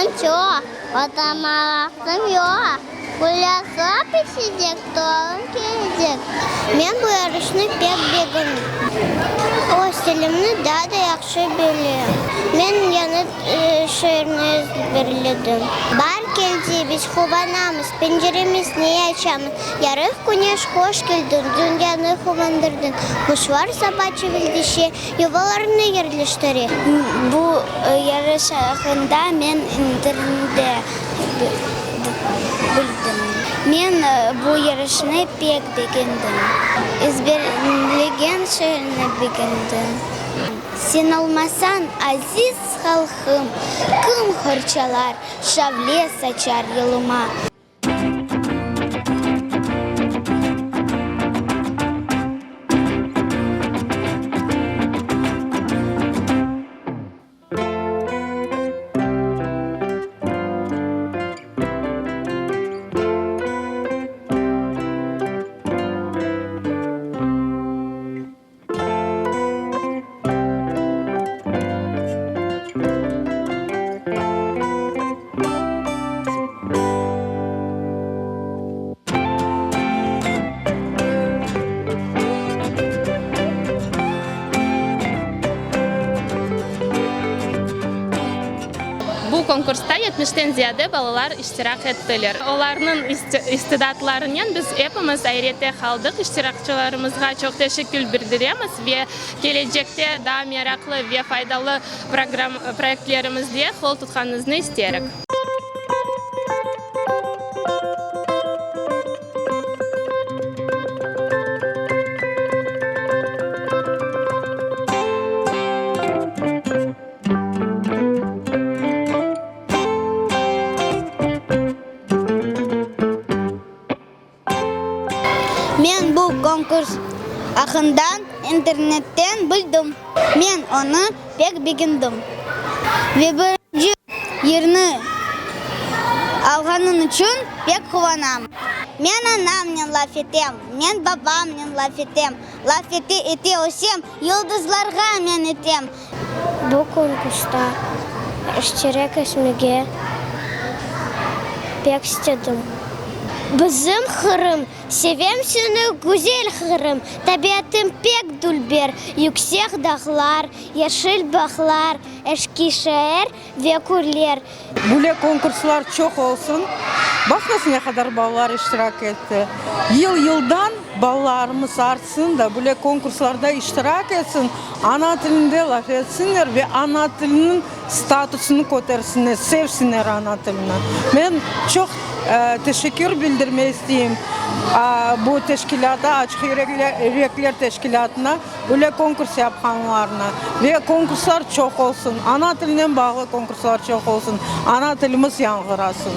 Işim çoq, oturmağa vaqtım yoq. Gulâsa pişecek, torun kelecek. Men bu yarışnı pek begendim. Öz tilimni daa da yahşı bilem. Men yañı şiirni ezberledim. Baar keldi, biz quvanamız, Penceremizni açamız. Yarıq küneş, hoş keldiñ, Dünyanı quvandırdıñ. Quşlar saba çivildeşe, Yuvalarını yerleştire. Bu yarış aqqında men internette bildim. Men bu yarışnı pek begendim. Ezberlegen şiirni begendim. Sen olmasañ, aziz halqım, kim qorçalar, şavle saçar yoluma? Bu konkursta yetmişten ziyade balalar iştirak ettiler. Olarnıñ istidatlarınen biz epimiz ayrette qaldıq. İştirakçılarımızğa çoq teşekkür bildiremiz ve kelecekte daa meraqlı ve faydalı proyektlerimizde qol tutqanıñıznı isterik. Men bu konkurs aqqında internetten bildim. Men onı pek begendim. Ve birinci yerni alğanım içün pek quvanam. Men anamnen laf etem, men babamnen laf etem. Laf ete-ete ösem, yıldızlarğa men etem. Bu konkursta iştirak etmege pek istedim. Bizim Qırım, sevem seni, güzel Qırım, tabiatıñ pek dülber, yüksek dağlar, yeşil bağlar, eski şeer ve köyler. Böyle konkurslar çoq olsun. Baqıñız ne qadar balalar iştirak etti. Yıl-yıldan balalarımız artsın da, böyle konkurslarda iştirak etsin, ana tilinde laf etsinler ve ana tiliniñ statusını kötersinler, sevsinler ana tilini. Men çoq teşekkür bildirmege isteyim bu teşkilâta, Açıq yürekler teşkilâtına. Böyle konkurs yapqanlarına. Ve konkurslar çoq olsun, ana tilinen bağlı konkurslar çoq olsun, ana tilimiz yañğırasın.